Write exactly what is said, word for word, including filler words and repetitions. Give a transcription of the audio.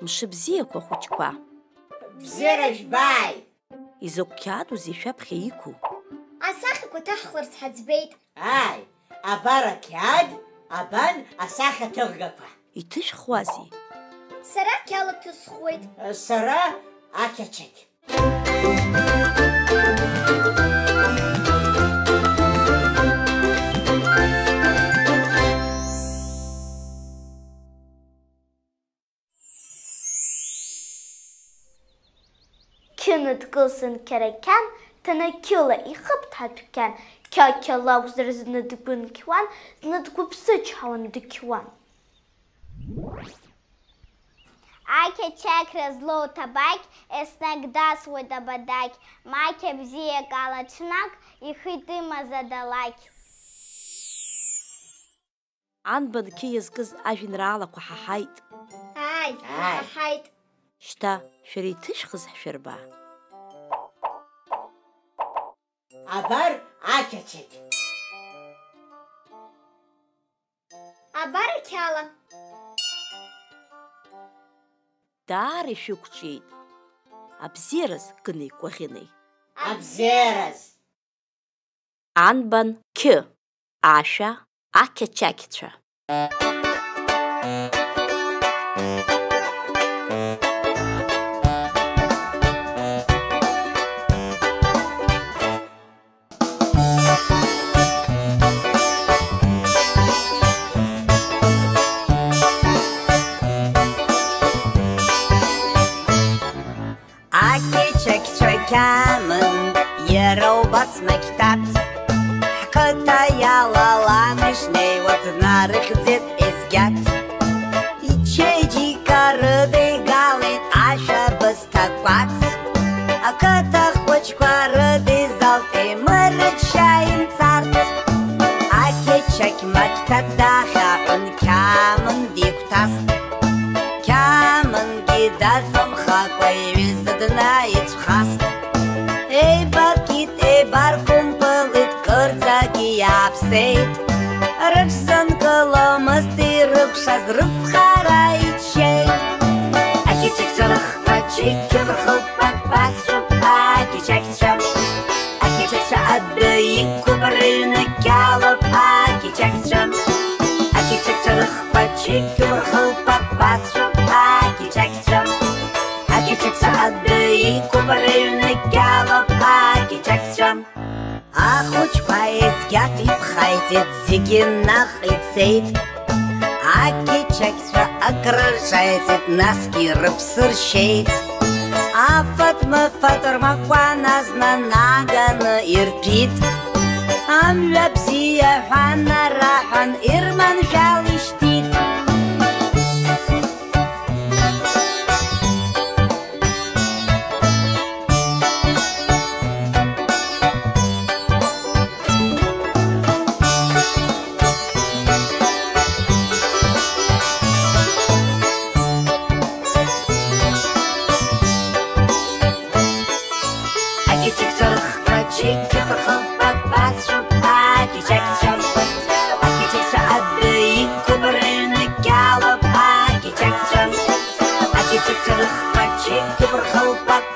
Мшыбзиақәа хәыҷқәа. Бзиара жәбааит! Изакә қьаадузеи шәаԥхьа иқәу? Асахьақәа ҭаҳхларц ҳаӡбеит. Ааи, абар ақьаад, абан асахьаҭыхгақәа. Иҭышәхуазеи? Сара қьала ҭысхуеит. Сара ақьачақь. Қьы ныдкылсын қьарақьан, ҭанақьыла ихыбҭа адәқьан, қьа-қьа лакәзар зны дгәынқьуан, зны дгәыԥсычҳауан дқьуан. Ақьачақьра злоу ҭабақь, еснагь дасуеит абадақь, мақьа бзиак ала ҽнак ихы иҭымаз адалақь. Анбан қьы иазкыз ажәеинраалақәа ҳаҳаит. Ааи, Ааи. Иҳаҳаит. Шьҭа шәара иҭышәхыз ҳшәырба. Абар ақьачақь. Абар ақьала. Даара ишәықәҿиеит. Абзиараз, Гынеи Кәаӷьынеи. Абзиараз. Анбан қьы, ашәа, ақьачақьцәа. Ақьачақьцәа қьамын, иара убас Мақьҭаҭ. Ҳқыҭа иалаланы ишнеиуаз днарыхьӡеит Езгьаҭ. Ичеиџьыка рыдигалеит ашәа бысҭа кәац. Ақыҭа хәыҷқәа рыдизалт Ҭемыр ача имцарц. Ақьачақь Мақьҭаҭ дахьаҳәын, қьамын дигәҭаст. Қьамынгьы даҵамхакәа иҩыза днаицәхаст. Еибакит, еибаркәымпылит, кырӡагьы иааԥсеит. Рыҽзынкыломызт ирыкәшаз рыцхара иччеит. Ақьачақьцәа рыхқәа чықьқьуп, рхылԥақәа бацәоуп, ақьачақьцәа. Ақьачақьцәа адәы иқәуп, рыҩны қьалоуп, ақьачақьцәа. Ақьачақьцәа рыхқәа чықьқьуп, рхылԥақәа бацәоуп, ақьачақьцәа. Ақьачақьцәа адәы иқәуп, рыҩны қьалоуп, ақьачақьцәа. Ахәыҷқәа Езгьаҭ иԥхеиҵеит, зегьы наҟ ицеит. Ақьачақьцәа акрырҿеиҵеит, насгьы рыԥсы ршьеит. Афатә-мыфатә рмакәан азна наганы ирҭәит. Амҩа бзиа ҳәа нараҳәан, ирманшәал ишьҭит. Ақьачақьцәа рыхқәа чықьқьуп, рхылԥақәа бацәоуп, ақьачақьцәа. Ақьачақьцәа адәы иқәуп, рыҩны қьалоуп, ақьачақьцәа. Ақьачақьцәа рыхқәа чықьқьуп, рхылԥақәа